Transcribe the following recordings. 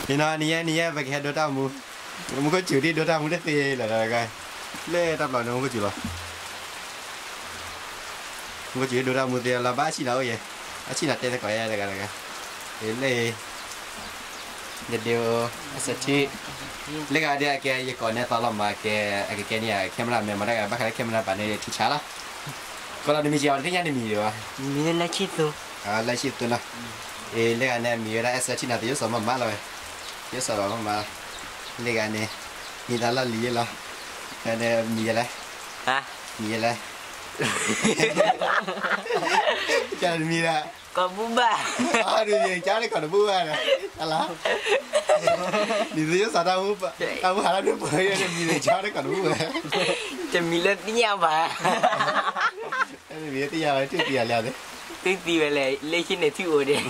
နံၤယဲ နံၤယဲ ပကဟဲဒိတၢ်မူ, မူခိၣ်စူၤဒ်ဒိတၢ်မူတသ့လၢၤတဂၤ, လၢတၢ်ပျီန့ၣ်မူခိၣ်စူၤလီၤ. မူခိၣ်စူၤဒိတၢ်မူသ့လီၤ ဘၣ်ဆံၣ်လီၤအိၣ်ယဲ, အဆံၣ်လီၤတဲသကိးယဲတဂၤတဂၤ, လၢ video အစထံ, လၢဂၤဒ်အကဲယကိးန့ၢ်သီလီၤမးကဲ, အကကဲန့ၢ်ယၤ camera မ့ၢ်မတၤဂၤ ဘၣ်ဃးလၢ camera ဘၣ်န့ၣ်ထံဆါလီၤ. ကိးလီၤနမံၤကဲအီၤတသ့ၣ်ညါနမံၤဒံးဘၣ်, မံၤလၢလၢဆံၣ်သူ, လၢဆံၣ်သူနီၤ, အလၢဂၤန့ၣ် မံၤဝဲဒၣ် အစထံနီၤ သယိၣ်စီၤမၤမၤလီၤဝဲ, သယိၣ်စီၤမၤမၤ, လၢဂၤန့ၣ်, မံၤသးလီၢ်လံၤယဲလီၤ, ဂၤန့ၣ်မံၤယဲလဲၣ်, မံၤယဲလဲၣ် ကမံၤဒၣ်, ကီၢ်ဘူၣ်ဘၣ်, ကၢ်န့ၣ်ကီၢ်တဘူၣ်ဘၣ်, အလီၤ, နံၤသယိၣ်စီၤတၢ်မူဟးလၢနပှၤမံၤန့ၣ် ကၢ်န့ၣ်ကီၢ်တဘူၣ်ဘၣ်, တမံၤလၢသ့ၣ်ညါဘၣ်, မံၤလၢသ့ၣ်ညါဘၣ် ထံၣ်သံယၤလဲၣ်, ထံၣ်သံဝဲလဲၣ် လၢခံန့ၣ်ထံၣ်အိၣ်ဒံး,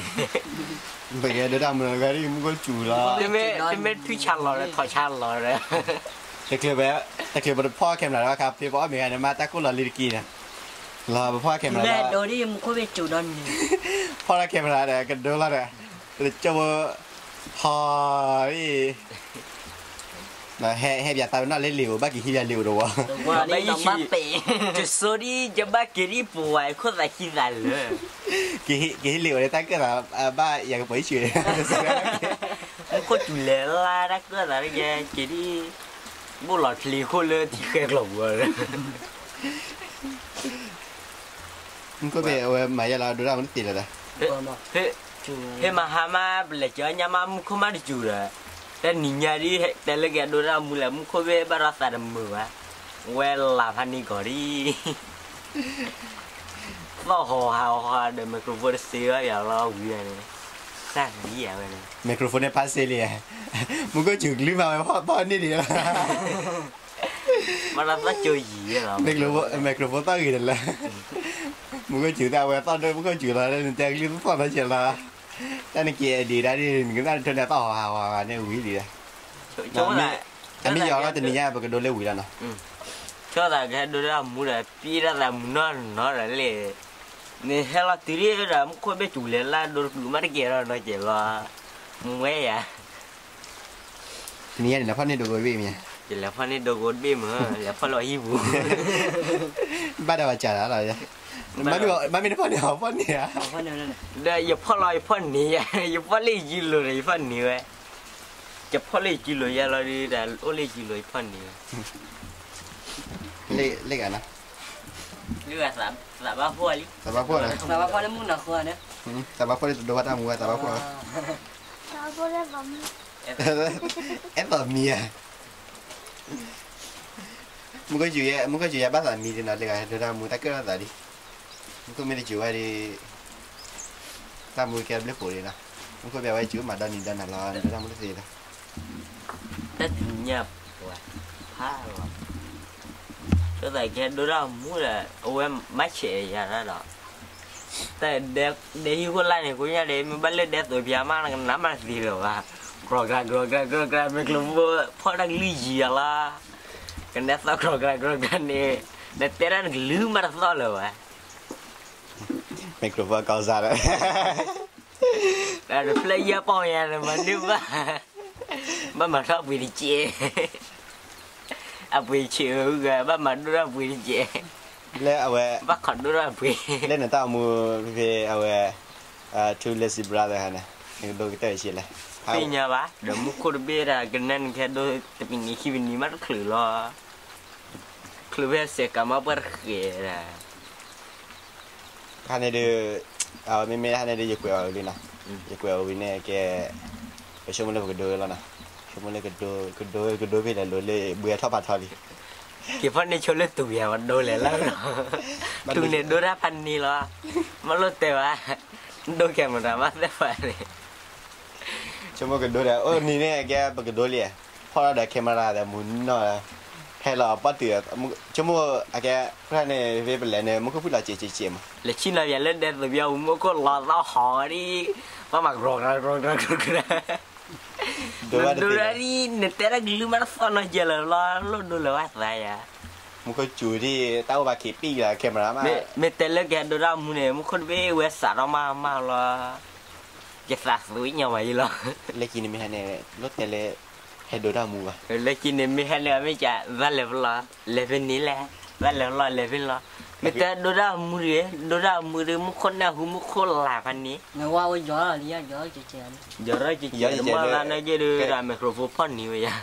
ပကဲဒိတၢ်မူလီၤဂၤဒ်မူခိၣ်စူၤလီၤ, တမ့ၢ်ထုဆါလီၤဒီးထီၣ်ဆါလီၤဒီး တချုးပ, တချုးပတဖီၣ် camera ဘၣ်ခါ ဖဲပအီၣ်မ့ၤဂၤန့ၣ် မ့ၢ်တၢ်ကိၢ်လီၤလံတက့ၢ်န့ၣ်, လီၤပဖီၣ် camera လီၤ, ဖီၣ်ထီၣ် camera ဒီး ကဒိလီၤဒီး, ကၠိဖိ, ဟီ, ဟဲပၠးသးပနီၣ်လၢလံာ်အိၣ် ဘၣ်က့ၤဟံးပၠးလံာ်အိၣ်တဝီ, တစိဒ်ယဘၣ်က့ၤဒ်ပဝဲခိၣ်သးခံသးလၢ ကဟံးလံာ်အိၣ်လၢတၢ်ကၢၣ်သး, ဘၣ်ယၤကပှဲၤဟံၣ်ဆူၣ်, မူခိၣ်စူၤလဲၤလၢတၢ်ကၢၣ်သးလၢယဲက့ၤဒ်, ဘိၣ်လီၤချ့ခိၣ်လၢထံဃဲကျိၤပူၤလၢ မူခိၣ်ဘ့ၣ်အဝဲမၤယဲလီၤဒိတၢ်မူတသ့လၢၤ, ဟ့ၣ်မၤဟါမး ပလဲၤကၠီညါမး မူခိၣ်မးတစူၤဒီး, တၢ်နံၤညါဒ်တဲလၢကဒိတၢ်မူလဲၣ် မူခိၣ်ဘ့ၣ်ဘၣ်ဒီးသးတမုာ်ဘၣ်, ဝဲလၢ်ဖးန့ၢ်ကီၢ်ဒ် သီၣ်ဟီၣ်ဟးဟီၣ်ဒီး microphone တစ့ဘၣ်ယၤလီၤဝံၤန့ၣ်, စၢ်ဒ်ယၤဝဲန့ၣ်, microphone န့ၣ်ဖးစ့လံ, မူခိၣ်စူၤကလုၢ်မးဝဲဖီၣ်န့ၢ်ဒံးလီၤ မ့ၢ်လီၤသီၣ်ကၠိယံၤလီၤ, microphone သီၣ်ဂ့ၤတလၢ, မူခိၣ်စူၤသးဝဲသီၣ်ဒိၣ် မူခိၣ်စူၤလီၤ နတဲကလုၢ်သီၣ်သီၣ်ကဲလီၤ, တၢ်နက့ၤဒံးဒၣ်ဒ် နကသၣ်နထိၣ်န့ၣ်သီၣ်ဟီၣ်ဟးဟီၣ်န့ၣ်ဝံၤလံ, အမ့ၢ်ယီၤလီၤတနံၤညါ ပကဒိလၢဝံၤလီၤနီၤ, ဆိသးကဟဲဒိတၢ်မူဒီး ပံၢ်တၢ်သးမုာ်နီၢ်နီၢ်ဒီးလဲၣ်, နဟဲလီၤတုၤဒ်ဒီး မူခိၣ်ဘ့ၣ်စူၤလဲၤလၢဒိတကလုာ်မးတကဲထီၣ်နီတစဲးလီၤ, မူဝဲယၤ တနံၤညါန့ၣ် လဲၤဖီၣ်န့ၢ်ဒိကိးဘ့ၣ်မ့ၢ်ဧါ, ယလဲၤဖီၣ်န့ၢ်ဒိကိးတဘ့ၣ်မ့ၢ် လဲၤဖီၣ်လၢဟံၣ်ပူၤ, ဘၣ်ဒီးဘၣ်စၢ်လီၤ, မ့ၢ်နဖီၣ်န့ၢ်အီၤဖီၣ်န့ၢ်ဧါ, ဒီးယဖီၣ်လီၤယဖီၣ်န့ၢ်ယၤ, ယဖီၣ်လၢယစုလိၤဒီးယဖီၣ်န့ၢ်ဝဲ, ယဖီၣ်လၢယစုလိၤယဲလီၤဒီး အိၣ်လၢယစုလိၤယဖီၣ်န့ၢ်ဝဲ လၢဂၤနီၤ, သးဘၣ်ဖှီၣ်လံ, သးဘၣ်ဖှီၣ်လၢမုၢ်နၤဃိန့ၣ်, သးဘၣ်ဖှီၣ်လၢတဒိဘၣ်တၢ်မူဝဲ သးဘၣ်ဖှီၣ်, အဲၣ်သးမံၤဧါ, မူခိၣ်စူၤယဲ မူခိၣ်စူၤယဲဘၣ်သးမံၤဒ်နီၤ လၢဂၤဒိတၢ်မူတၢ်ကၢၣ်ထီၣ်သးဒ်, မူခိၣ်မ့ၢ်တစူၤဝဲဒ် တၢ်မူကဲဘျုးဖှိၣ်လံနီၤ, မူခိၣ်ဘၣ်ဝဲစူၤမၤဒီနံၤဒီနၤလီၤ ဒိတၢ်မူတသ့လီၤ, တၢ်တနံၤညါပှၤဖးလီၤ, ဆိသးကဟဲဒိတၢ်မူဒီး အဝဲမၤဆဲးယၤဒီး, တၢ်ဒဲဟံၣ်ဃိလၢ်န့ၣ် ကိညါဒီး မ့ၢ်ဘၣ်လၢဒဲသိးပၠးမး နကနၣ်မးတသ့လၢၤဘၣ်, ကြီကြၤကြီကြၤကြီကြၤ မ့ၢ်ကျိၤဖိ ဖီၣ်တၢ်ကလုၢ်ယံၤအလီၤ, ကနဲသီၣ်ကြီကြၤကြီကြၤန့ၣ်, နတဲဒၣ်နကလုၢ်မးတသီၣ်လၢၤဘၣ် မ့ၢ်ကျိၤဖိအကီၢ်စၢ်ဒီး, တဖျၢၣ်ယဲၢ်ပီၢ်ယၤန့ၣ်မၤဒုးဘၣ်, ဘၣ်မၤထီၣ်အပှ့ၤတကဲး, အပှ့ၤဆံးဧၢဂၤ ဘၣ်မၤဒိၣ်ထီၣ်အပှ့ၤတကဲး, လၢအဝဲ, ဘၣ်ခိးဒိၣ်ထီၣ်အပှ့ၤ, လၢနတၢ်အိၣ်မူဖဲအဝဲ, two lazy brother ဟဲန့ၣ်, နကဒိကတၢၢ်ဆံးလဲၣ်, သ့ၣ်ညါဘၣ် ဒီးမူခိၣ်တဘ့ၣ်တၢ်ကနဲနကဟဲဒိတပနံၤခံပနံၤမးတချုးလီၤ, ချုးဖဲစဲးကးမးပှၢ်တဃဲးဒၣ် ဟါန့ၣ်ဒီး, မ့မ့ၢ်ဟါန့ၣ်ဒီး ယကွဲးအီၤလံနီၤ, ယကွဲးအီၤဝံၤန့ၣ်ကဲ, ပဆိကမိၣ်လၢပကဒိလီၤနီၤ, ဆိကမိၣ်လၢကဒိ, ကဒိ, ကဒိဖဲလဲၣ်လိၤလၢဘှံးအထီၣ်ဖးထီလံ, က့ၤဖီၣ်န့ၢ်ဆိလၢတူၢ်ယၤဝဲဒိလဲၣ်လီၤ, တူၢ်န့ၣ်ဒိတၢ်ဖးန့ၣ်လီၤ, မ့ၢ်လိၣ်တဲဘၣ်, ဒိကဲမတၤမးသ့ၣ်ဖးန့ၣ် ဆိကမိၣ်ကဒိဒီး အိၣ်နံၤန့ၣ် အကဲပကဒိလံ, ဖီၣ်ထီၣ်ဒီး camera ဒီးမူနီၢ်, ဟဲလီၤပီၣ်တုာ်, ဆိကမိၣ်အကဲ, ဖဲန့ၣ် ဖဲပလဲၤန့ၣ် မူခိၣ်ဖုၣ်လီၤစဲးစဲးစဲးမး, လဲၤဆံၣ်နီၤယၤလၢဒဲသိးပၠးအူမူခိၣ်လီၤသီၣ်ဟီၣ်ဒ်, ပှၤမၤကြီကြီကြီကြီကြီ, နဒိဒၣ်ဒ် နတဲတၢ်ကလုၢ်မးတသီၣ်နီၢ်ကဲလၢၤလီၤ, လိၣ်ဒိလၢၤဝဲသးယၤ, မူခိၣ်စူၤဒ် တၢ်အိၣ်ဘၣ်ခံးပံၣ်လၢ camera မး, မ့ၢ်တဲလၢကဟဲဒိတၢ်မူန့ၣ် မူခိၣ်တဘ့ၣ်ဝဲစးထီၣ်မးမးလီၤ ယသးသွံၣ်ညါဝဲယလီၤ. လၢခံန့ၣ်မ့ၢ်ဟဲန့ၣ် လိၣ်တဲလၢ ဟဲဒိတၢ်မူဘၣ်. လၢခံန့ၣ်မ့ၢ်ဟဲန့ၣ် မ့ၢ်က သးလဲၤဖဲလဲၣ်, လဲၤဖဲန့ၣ်လဲၣ်, သးလဲၤဖဲလဲၣ် လဲၤဖဲလဲၣ်. မ့ၢ်တဲဒိတၢ်မူဒီး ဒိတၢ်မူဒီး မူခိၣ်နၢ်ဟူမူခိၣ်လၢ်ဖဲန့ၣ်. ယီၤထီၣ်ကဲကဲ, ယီၤထီၣ်ကဲကဲ, မ့ၢ်သးန့ၣ်ကဲဒီး မ့ၢ်ခရူဖိဖီၣ်န့ၢ်ဝဲယၤ.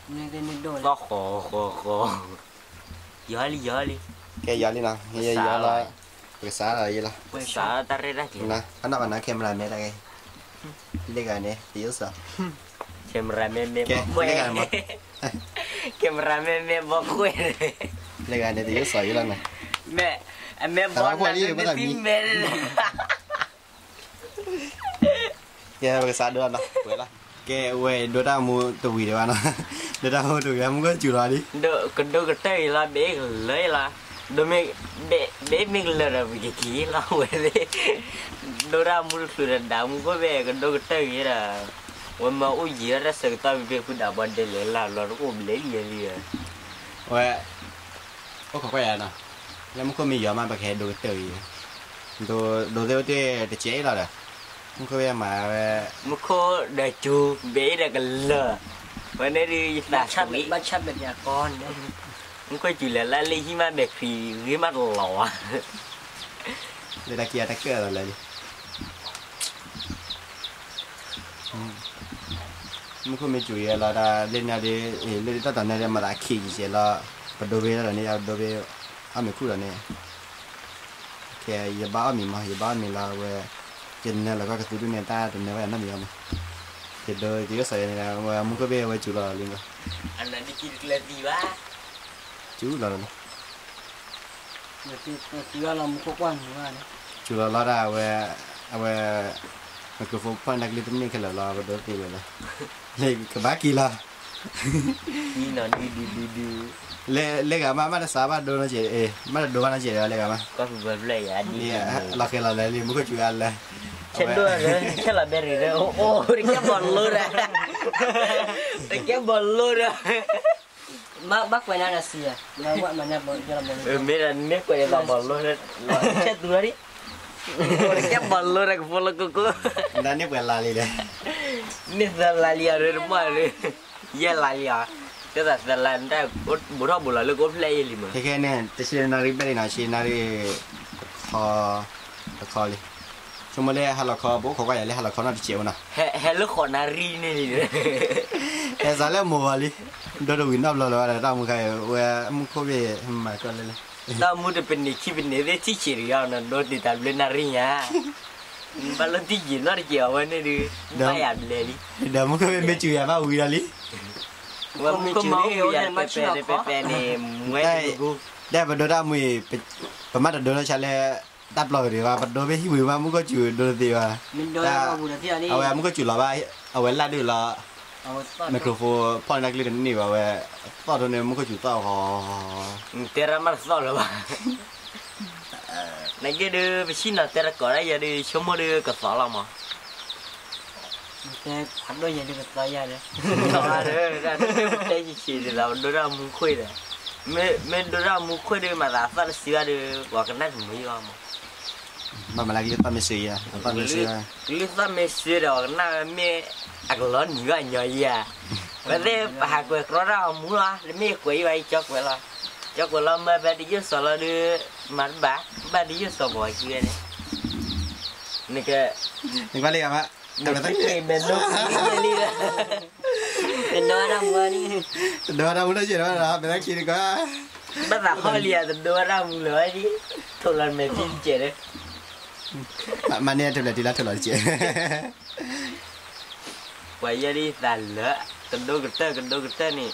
သီၣ်ဃီဃီဃီ, ယီၤလံ ယီၤလံ, ကဲယီၤလံနီၤ, ယီၤလီၤ, ပကစးလီၤယလီၤ, ပကစးတၢ်ရဲၣ်တၢ်ကျဲၤ, အနီၢ်ကနါ camera man တၢ်ဂ့ၢ်, လၢဂၤန့ၣ် တယိၣ်စီၤ, camera man မ့ၢ်ဘီခွဲး, camera man မ့ၢ်ဘီခွဲး, လၢဂၤန့ၣ် တယိၣ်စီၤယလီၤနီၤ, မ့ၢ်, အမ့ၢ်ဘီခွဲးလံ ပသးမံ ကဲ ပကစးဒိနီၤ, ဝဲလီၤ, ကဲ ဝဲဒိတၢ်မူတဝံၤဒံးဘၣ်နီၤ, ဒိတၢ်မူတဝံၤ မူခိၣ်စူၤလီၤဒံး, ကဒိကတၢၢ်အံၤလီၤ ဘၣ်ကလၢာ်လီၤ, ဒိမ့ၢ်, ဘၣ်မ့ၢ်ကလၢာ်ဒီး ပကက့ၤလီၤဝဲသ့ၣ်, ဒိတၢ်မူတချုးဒီး ဒၣ်မူခိၣ်ဘၣ် ကဒိကတၢၢ်အံၤဒီး, ဝဲမၤအိၣ်ယံၤတၢ်ဆၢကတီၢ်ဖဲဖဲဃုဒၣ်ဘီဒဲးလဲၣ်လၢ်လီၤ တအိၣ်ဘျဲၣ်လံလံ, ဝဲ အိၣ်ခိးကွၢ်ယၤနီၤ, လၢမူခိၣ်မ့ၢ်ယီၤမး ပကဟဲဒိကတၢၢ်အံၤ, ဒိ, ဒိသ့ၣ်အိၣ်တ့ၢ်တစဲးအံၤလီၤဒီး, မူခိၣ်ဝဲမၤဝဲ, မူခိၣ်ဒီးစူၤ ဘၣ်အံၤဒီးကလၢာ်, ဝဲန့ၣ်ဒုးယသးဆံး, မူခိၣ်စူၤလဲၤလၢလၢဟံၣ်မး ဘဲခရံာ်ဂ့ၤမးတလီၤဝဲ, လၢတၢ်ခံးတၢ်ကၢၣ်လီၤလၢလံ မူခိၣ်မ့ၢ်စူၤယဲလီၤတၢ်လၢန့ၣ်ဒီး, လၢတၢ်တီၤန့ၣ်ဒီး မၤသးခံးယံၤကဲလီၤ, ပဒိဖဲတၢ်တီၤန့ၣ် ပဒိဖဲ, အီၣ်မ့ၤခူၣ်ဒီးန့ၣ်, ခဲယဘၣ်အီၣ်မ့ၤမး ယဘၣ်အီၣ်မ့ၤလီၤဝဲ, ယနၢၤလီၤကီၢ်ကသူဒူၣ်န့ၣ် တၢ်တနၢၤဝဲနီတမံၤအီၤမး, ယဒိယိၣ်စီၤယဲန့ၣ် ဝဲမူခိၣ်ဖဲဝဲစူၤလီၤလံ, စူၤလီၤလီၤ စူၤလီၤလီၤတၢ်ဝဲ, အဝဲ, microphone ဖီၣ်န့ၢ်တၢ်ကလုၢ်တန့ၢ်ခဲလၢာ်လီၤ ပဒိသ့ဝဲလၢ, လၢကဘၣ်က့ၤလီၤ, လၢဂၤမး မ့ၢ်တစးဘၣ်ဒိနီတစဲး, မ့ၢ်တဒိဘၣ်နီတစဲးဒီးလၢဂၤမး, လီၤဃဲၤလီၤလၢလံ မူခိၣ်စူၤအါလၢ, ဆဲးဒိၣ်ဒီး ဆဲးလီၤဘဲရံၤဒီး အိၣ် တကဲဘီလိဒီး, တကဲဘီလိဒီး ဘၣ်ကွဲးနၤဒီးစံး, မ့ၢ်ဒီးနမ့ၢ်ကွဲးဒီးဘီလိ, ဆဲးသူလီၤဒံး, တကဲဘီလိဒီး ကဖိလၢကိကိ, နန့ၢ်ပှဲၤလါလံလဲၣ်, န့ၢ်သၢလါလံအီၤဒီးတမီၢ်ဒီး, ယဲၢ်လါလံအီၤ, ကဲသးသၢလါ နတၢ်ဘိးထီၣ်ဘိးလီၤလၢကအိၣ်ဖျဲၣ်အံၤလံမး, ခဲခဲန့ၣ် တဆံနၣ်ရံၣ်ဘၣ်လံနီၤ, ဆံနၣ်ရံၣ် တခီ, တခီလံ, ဆိကမိၣ်လၢဟါလီၤခီ ပအိၣ်ခိးကွၢ်ယၤလၢဟါလီၤခီနီတစဲးအိၣ်နီၤ, ဟဲလၢဃိးနၣ်ရံၣ်န့ၣ်လံ, ဟဲစးလၢမိၢ်ဝဲလံ, ဒိတဝံၤနီတဘျီလၢၤဘၣ်ဒီး တၢ်မူခါအံၤ ဝဲမူခိၣ်ဘ့ၣ်မၤကီၢ်လၢလၢ, တၢ်မူတပနံာ်ခံပနံာ်သ့ၣ်ထံၣ်ဆံးတဂ့ၤအီၤနီၤ ဒိတံၤတၢ်ဘျုးနၣ်ရံၣ်ညါ, ဘၣ်လၢထံၣ်ယံာ်နီတစဲးအီၤဝဲန့ၣ်ဒုး, ဘၣ်ယၤဘျဲၣ်လံ, ဒီးမူခိၣ်ဘ့ၣ်မ့ၢ်စူၤယၤဘၣ်ဝံၤဒီးလံ, ဝဲမူခိၣ်မ့ၢ်ဝံၤယၤပဲပဲန့ၣ် ပဲပဲန့ၣ်, မွဲတဂ့ၤ, တၢ်ပဒိတၢ်မူအံၤ, ပမ့ၢ်တဒိနီၢ်ဆါလၢ, တၢ်ပျီကဒံးဘၣ် ပဒိဖဲဟံၣ်ဝံၤမး မူခိၣ်စူၤဒိတသ့ဘၣ်, အဝဲမူခိၣ်စူၤလီၤဘၣ်, အဝဲလၢဒုးလီၤ, microphone ဖီၣ်န့ၢ်တၢ်ကလုၢ်တန့ၢ်ဘၣ်ဝဲ, သီၣ်ထီၣ်န့ၣ် မူခိၣ်စူၤသီၣ်ဃီ, တဲရၣ်မးတသီၣ်လၢၤဘၣ်, နက့ဒုး ပဆံၣ်နီၤတဲတကိးဒၣ်ယၤဒုး ဆိကမိၣ်ဒုးကသီၣ်လီၤမး, တဲယၤဒုးကသီၣ်ယၤဒီး, တဲယၤဆံးဆံးဒ်သိး ပဒိတၢ်မူခွံဒီး, မ့ၢ်ဒိတၢ်မူခွံဒုး မၤသးသီၣ်တစံးဘၣ်ဒုး ပှၤကနၣ်တမုာ်ယဂီၢ်မး ဘၣ်မၤလၢကလုၢ်သီၣ်မ့ၢ်စ့ယၤ, ကလုၢ်သီၣ်မ့ၢ်စ့ဒီး ပှၤကနၣ်ဝဲမ့ၢ်အကလီနံၤဘၣ်ညီယၤ, ဝဲသ့ၣ်ပဟးကွဲးကြီတၢ်အီၤမူလီၤ, တမ့ၢ်ကွဲးယၤဘၣ် ယကၠီကွဲးလီၤ, ကၠီကွဲးလီၤ မ့ၢ်ဖဲတယုၢ်စီၤလီၤဒုး, မၤတဘၣ်, ဘၣ်တယုၢ်စီၤပှၤကံဝဲန့ၣ်, နက, နကွၢ်လံဧါမး, တဒိတၢ်မူလၢက့ၤဒီး, တဒိတၢ်မူလၢက့ၤဒီး, ဘၣ်သးဟီၣ်လံဧါ တဒိတၢ်မူလၢၤဘၣ်လံ, ထိၣ်လီၤမဲာ်ထံတကဲးဒီး, မၤန့ၢ်တဘျဲၣ်တုၤလၢထိၣ်လီၤတကဲး ပှၤယဲဒ်သးလၢာ်, ကဒိကတၢၢ် ကဒိကတၢၢ်န့ၣ်,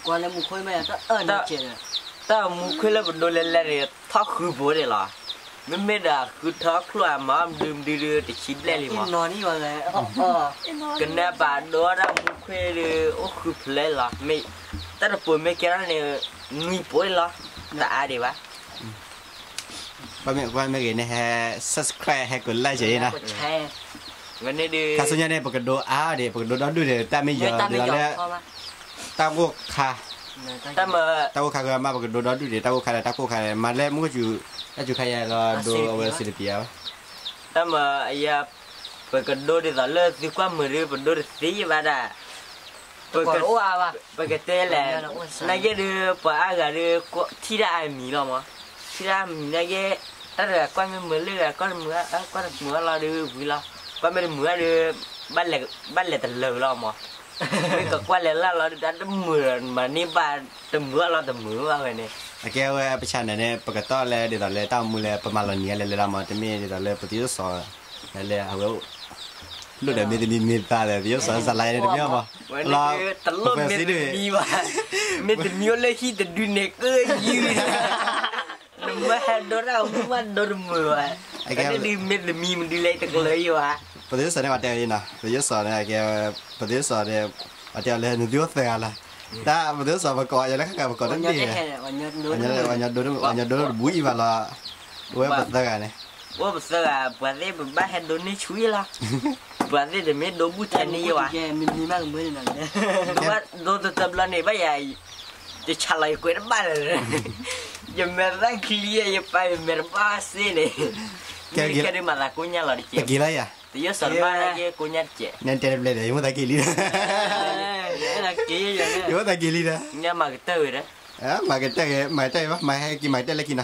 ကွၢ်လၢမူခွံမ့ၢ်တအၢၣ်န့ၣ်ကဲးဒီး, တၢ်မူခွံလၢပဒိလဲၤလဲၤန့ၣ် ထီၣ်ဃုဖိန့ၣ်လီၤ, မ့မ့ၢ်ဒီးဃုထီၣ်ချိၣ်အမၤအီၣ်မဒုမဒုဒု တဆံဘျဲၣ်လံမး, ကနၢပာ်ဒိတၢ်မူခွံဒုး အိၣ်ဃုဖျၢၣ်လီၤ, မ့ၢ်တၢ်တပိၤမ့ၢ်ကဲထီၣ်န့ၣ် နွံပိၤန့ၣ်လီၤ, တအါဒံးဘၣ် ကွၢ်မ့ၢ်ဂ့ၤန့ၣ် ဟဲ subscribe ဟဲကိး like က့ၤနီၤ, ခါဆူညါန့ၣ် ပကဒိအါဒံး ပကဒိဒီဒူၣ်ဒံး တၢ်မ့ၢ်ယီၤဒ်သိးလၢ, တၢ်ကိၢ်ခါ, တၢ်ကိၢ်ခါကမး ပကဒိဒီဒူၣ်ဒံး တၢ်ကိၢ်ခါဒီးတၢ်ကိၢ်ခါန့ၣ် မၤလၢမူခိၣ်စူၤ, တၢ်စူၤခါယၤလီၤဒိအဝဲစံးတပျးဘၣ်, တၢ်မၤအယၤ, ပကဒိဒ်သိးလၢသုကွၢ်မုာ်ဒီး ပဒိတသ့ဘၣ်ဒၣ်, ပကတဲလဲၣ်, နာ်က့ဒီး ပှၤအါဂၤဒီး ထံၣ်တၢ်အမံၤလီၤမး, ထံၣ်တၢ်အမံၤနာ်က့, တၢ်တဂၤကွၢ်မ့ၢ်မုာ်လၢဂၤ ကွၢ်တမုာ်, ကွၢ်တမုာ်အလီၤဒီးဝံၤလီၤ, ကွၢ်မ့ၢ်တမုာ်ဒီး ဘၣ်လဲၤတလၢာ်လီၤမး, မ့ၢ်ကကွၢ်လဲၤလၢလီၤဒီး တၢ်တမုာ်ဒီး မၤန့ၢ်ဘၣ်တမုာ်အလီၤတမုာ်ဘၣ်ဝဲန့ၣ်, အကဲဝဲပဆါန့ၣ်န့ၣ် ပကတီၢ်လၢဒ်သိးလၢတၢ်အိၣ်မူလၢပမၤလီၤနံၤအလဲၤလဲၤလီၤမး, တမ့ၢ်ဒ်သိးလၢပသးစီၤ လၢအဝဲ လိၣ်ဒီးမ့ၢ်တမံၤမ့ၢ်သးဒီး ပယိၣ်စီၤစးလါန့ၣ်တမ့ၢ်မး, လီၤ, တလိၣ်မ့ၢ်တမံၤဘၣ်, မ့ၢ်တမံၤအိၣ်လၢဟံၣ်တဒုန့ၣ် ကယုၢ်, နမ့ၢ်ဟဲဒိတၢ်မူဘၣ်ဒိတမုာ်ဘၣ်, ဒ်မ့ၢ်တမံၤမဒုလဲၣ်တကလၢၤယၤ, ပယိၣ်စီၤန့ၣ် ပှၤတဲအီၤန့ၣ်, ပယိၣ်စီၤန့ၣ်, ပယိၣ်စီၤန့ၣ်, ပှၤတဲအီၤလၢနသုအိၣ်သၢဂၤလီၤ, တၢ်ပယိၣ်စီၤပကိးယၤလၢခါခါပကိးတန့ၢ်, ပှၤညီဒိတဘူအံၤဘၣ်လီၤ, ဝဲပသၢဂၤန့ၣ် အိၣ်ပသၢဂၤ ပှၤသ့ၣ်ပဘၣ်ဟဲဒိန့ၢ်ဆူၣ်လီၤ, ပှၤသ့ၣ်တမ့ၢ်ဒိဘူၣ်ထဲန့ၣ်ယဝၤ, ဒိတဘျီန့ၣ် ဘၣ်ယၤ, ယဆးလီၤယကွဲးတဘၣ်လၢၤ, ယမဲာ်သၣ်ချံယပာ်ယမဲာ်တဘၣ်စ့န့ၣ်, မ့ၢ်ကဲဒုးမၤသးကိညၢ်လီၤတကဲး, ပယိၣ်စီၤတဘၣ်နာ်က့ကိညၢ်တကဲး, နဲတဲတဘျဲၣ်ဒီး ယမိၣ်သးက့ၤလံဒီး, ယမိၣ်သးက့ၤလံဒီး, မၤကတၢၢ်ဝဲဒီး, မၤကတၢၢ်ဂ့ၤ မၤကတၢၢ်ဂ့ၤဘၣ် မၤဟဲက့ၤမၤကတၢၢ်လၢခံနီၤ